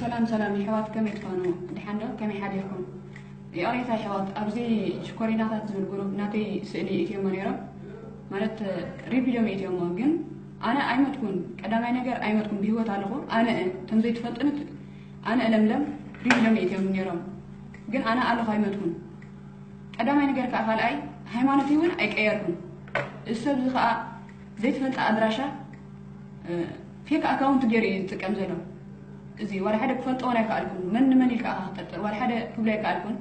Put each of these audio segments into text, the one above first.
ሰላም ሰላም የሕዋት፣ ከመይ ትኾኑ? ድሓን ዶ? ከመይ ሓዲርኩም? ይቕሬታ የሕዋት፣ ኣብዚ ሽኮሪናታት ዝብል ግሩፕ ናተይ ስእሊ እትዮሞ ነይሮም፣ ማለት ሪፕ ኢሎም እትዮሞ። ግን ኣነ ኣይመጥኩን። ቀዳማይ ነገር ኣይመጥኩን፣ ብህይወት ኣለኹ። ኣነ እቶም ዘይትፈልጥኒ፣ ኣነ ለምለም፣ ሪፕ ኢሎም እትዮሞ ነይሮም። ግን ኣነ ኣለኹ፣ ኣይመጥኩን። ቀዳማይ ነገር ከዓ ካልኣይ፣ ሃይማኖተይ እውን ኣይቀየርኩን። እዚ ሰብ እዚ ከዓ ዘይትፈልጣ ኣድራሻ፣ ፌክ ኣካውንት ገይሩ እዩ ዝጥቀም ዘሎ። እዚ ዋላ ሓደ ክፈልጦ እውን ኣይከኣልኩን። መን ንመን ኢልካ ኢኻ ክጠርጥር? ዋላ ሓደ ክብሎ ኣይከኣልኩን።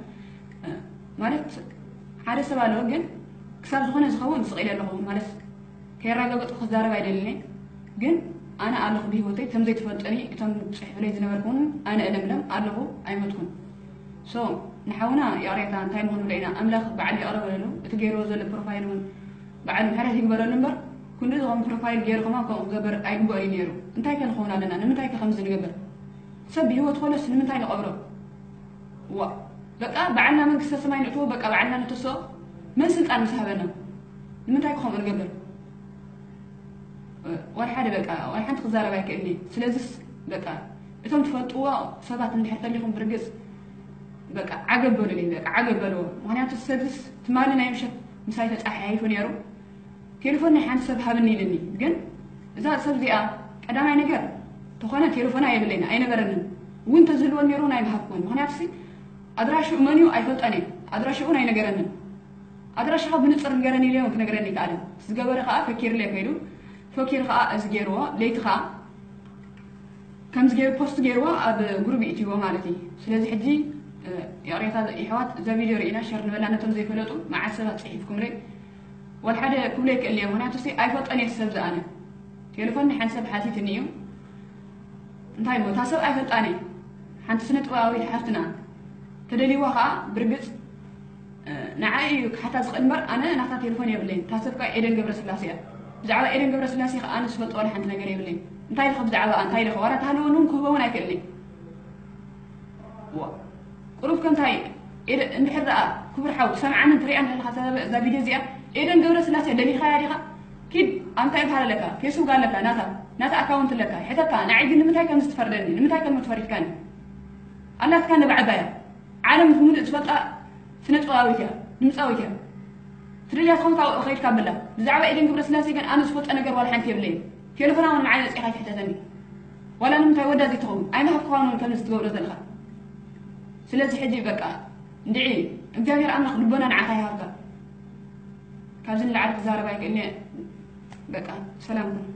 ማለት ሓደ ሰብ ኣሎ፣ ግን ክሳብ ዝኾነ ዝኸውን ስቕ ኢለ ኣለኹ። ማለት ከየረጋገጽኩ ክዛረብ ኣይደልን እየ። ግን ኣነ ኣለኹ ብህይወተይ። እቶም ዘይትፈልጡኒ፣ እቶም ትጽሕፉለይ ዝነበርኩም፣ ኣነ እለምለም ኣለኹ፣ ኣይመትኩን። ሶ ንሓውና ይቕሬታ፣ እንታይ ምኾን ብለይና፣ ኣምላኽ በዓል ይቕረ በለሉ። እቲ ገይርዎ ዘሎ ፕሮፋይል እውን በዓል ምሕረት ይግበረሉ እምበር፣ ክንዲ ዝኾን ፕሮፋይል ገይርኩማ ከምኡ ክገብር ኣይግበኦ እዩ ነይሩ። እንታይ ከ ንኸውን ኣለና? ንምንታይ ከ ከምዚ ንገብር? ሰብ ብህይወት ኮለስ ንምንታይ ንቐብሮ? ዋ፣ በቃ በዓልና መንግስተ ሰማይ ንእትዎ፣ በቃ በዓልና ንተስኦ። መን ስልጣን ምስ ሃበና? ንምንታይ ከ ከምኡ ንገብር? ዋላ ሓደ በቃ፣ ዋላ ሓንቲ ክዛረብ ኣይክእልን እየ። ስለዚስ በቃ እቶም ትፈልጥዎ ሰባት እንድሕር ተሊኹም ብርግጽ በቃ ዓገብ በሉለይ፣ በቃ ዓገብ በልዎ። ምኽንያቱ ሰብስ ትማሊ ናይ ምሸት ምሳይ ተጻሓሒፉ ነይሩ። ቴሌፎን ናይ ሓንቲ ሰብ ሃብኒ ኢልኒ። ግን እዛ ሰብ እዚኣ ቀዳማይ ነገር ተኾነ ቴሌፎና የብለይን፣ ኣይነበረንን። እውን ተዝህልወን ነይሩ እውን ኣይምሃብኩዎን። ምኽንያቱ ሲ ኣድራሽኡ መን እዩ ኣይፈልጠን እየ። ኣድራሽኡ እውን ኣይነገረንን። ኣድራሽኻ ብንጽር ንገረኒ ኢለ እውን ክነግረኒ ኣይከኣለን። ዝገበረ ከኣ ፈኪርለይ ከይዱ። ፈኪሩ ከኣ እዚ ገይርዎ፣ ለይቲ ከኣ ከምዚ ገይሩ ፖስት ገይርዎ ኣብ ግሩፕ ይእትይዎ ማለት እዩ። ስለዚ ሕጂ፣ እ፣ ይቕሬታ የሕዋት፣ እዛ ቪድዮ ርኢና ሸር ንበላ ነቶም ዘይፈለጡ መዓት ሰባት ጽሒፍኩምለይ። ዋላ ሓደ ክብሎ ይክእል እየ፣ ምኽንያቱ ሲ ኣይፈልጦን እየ ሰብ ዝኣነ። ቴሌፎን ናይ ሓንቲ ሰብ ሓቲትኒ እዩ። እንታይ እሞ፣ እታ ሰብ ኣይፈልጣን እየ። ሓንቲ ስነ ጥበባዊት ሓፍትና ተደልይዋ ከኣ ብርግጽ፣ እ፣ ንዓይ እዩ ክሓታ ዝኽእል እምበር ኣነ ናታ ቴሌፎን የብለይን። እታ ሰብ ከኣ ኤደን ገብረስላሴ እያ። ብዛዕባ ኤደን ገብረስላሴ ከኣ ኣነ ዝፈልጦ ዋላ ሓንቲ ነገር የብለይን። እንታይ ኢልኸ ብዛዕባ፣ እንታይ ኢልኸ ዋላ ተሃለወኒ እውን ክህቦ እውን ኣይክእልን እየ። ዋ። ቁሩብ ከ እንታይ ኤደ-፣ እንድሕር ደኣ ክቡር ሓው ትሰምዓንን ትሪኣን ዘለኻ እዛ፣ እዛ ቪድዮ እዚኣ ኤደን ገብረስላሴ ደሊኻያ ዲኻ? ኪድ ኣብ እንታይ ይበሃል ኣለካ? ፌስቡክ ኣለካ፣ ናታ፣ ናታ ኣካውንት ኣለካ። ሕተታ፣ ንዓይ ግን ንምንታይ ከም ዝትፈርደኒ? ንምንታይ ከም ትፈሪድካኒ? ኣላትካ ንብዓባያ። ዓለም ብምሉእ ዝፈልጣ ስነ ጥበባዊት እያ፣ ድምጻዊት እያ። ትደልያ ትኸውን ካብኡ ከይድካ በላ። ብዛዕባ ኤደን ገብረስላሴ ግን ኣነ ዝፈልጦ ነገር ዋላ ሓንቲ የብለይን። ቴሌፎና እውን ንዓይ ወጺኻ ኣይትሕተተኒ። ዋላ ንምንታይ ወዳ ዘይትኸውን? ኣይምሃብኩኻን እውን ከምዚ ትገብሮ ዘለኻ። ስለዚ ሕጂ በቃ እንድዒ እግዚኣብሔር ኣምላኽ ልቦና ንዓኻ ይሃብካ። ካብዚ ንላዕሊ ክዛረብ ኣይክእልን እየ። በቃ ሰላም ኩን።